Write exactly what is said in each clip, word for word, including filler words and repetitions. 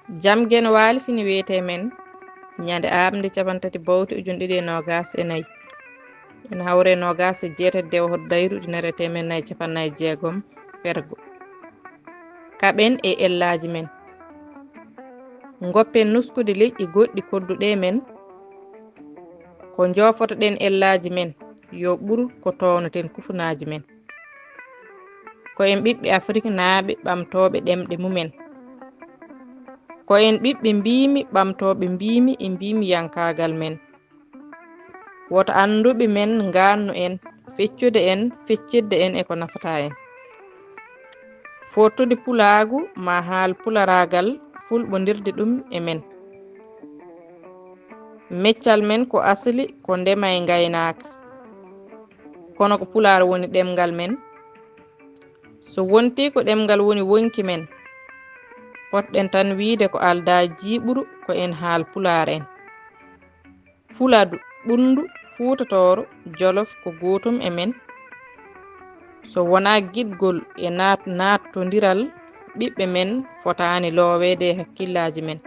Jam Geno Waali fini wiyetee men ñande aaɓnde cappanɗe tati bowte ujunɗe ɗiɗi e noogaas e nayi. Ene hawre noogaas e jeetati dewa hoto dayru ujunere e teemed nayi cappanɗe nayi jeegom fergo. Kaɓen e ellaaji men. Ngoppen nuskude leƴƴi goɗɗi kodduɗe men. Ko njoofotoɗen ellaaji men yo ɓur ko toownoten kufunaaji men. Ko en ɓiɓɓe Afriknaaɓe ɓamtooɓe ɗemɗe mumen. Ko en ɓiɓɓe mbiimi ɓamtooɓe mbiimi e mbiimiyankaagal men. Woto annduɓe men ngaannu en, feccude en, feccitde en e ko nafata en. Fottude pulaagu ma haal pularaagal, fulɓondirde ɗum e men. Meccal men ko asli, ko ndema e ngaynaaka. Kono ko pulaar woni ɗemngal men. So wontii ko ɗemngal woni wonki men, potɗen tan wiyde ko aldaa jiiɓru ko en haal pulaar en. Fuladu, ɓunndu, Fuuta Tooro, Jolof ko gootum e men. So wonaa giɗgol e naat-, naattondiral, ɓiɓɓe men fotaani looweede e hakkillaaji men.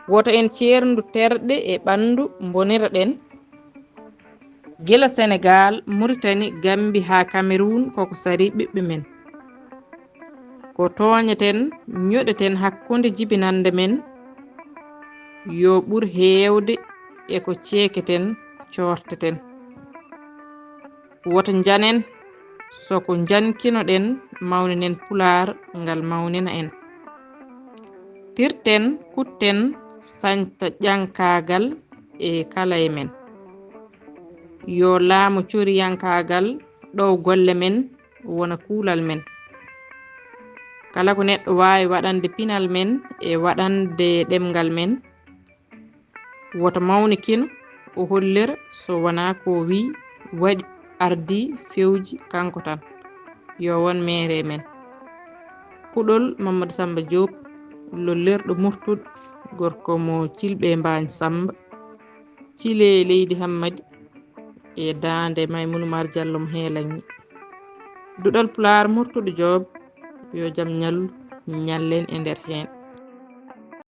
Woto en ceerndu terɗe e ɓanndu mbonira ɗen. Gila Senegaal, Muritani, Gammbi haa Kameruun koko sarii ɓiɓɓe men. Ko tooñeten, ñoɗeten hakkunde jibinannde men, yo ɓur heewde e ko ceeketen, coorteten. Woto njanen so ko njankinoɗen, mawninen pulaar ngal mawnina en. Tirten, kutten, sañta ƴankaagal e kala e men. Yo laamu coriyankaagal ɗow golle men, wona kuulal men. Kala ko neɗɗo waawi waɗande pinal men e waɗande ɗemngal men, woto mawnikino o hollira so wonaa ko o wiyi, waɗi, ardii, fewji kanko tan. Yo won meere men. Kuɗol Mamadou Samba Diop, lollirɗo Murtuɗo, gorko mo Cilɓe Mbaañ Samba, Cile leydi Hammadi, e daande Maymuna Umar Jallo mo Heelanñi. Duɗal Pulaar Murtuɗo Diop, yo jam ñallu, ñallen e nder heen.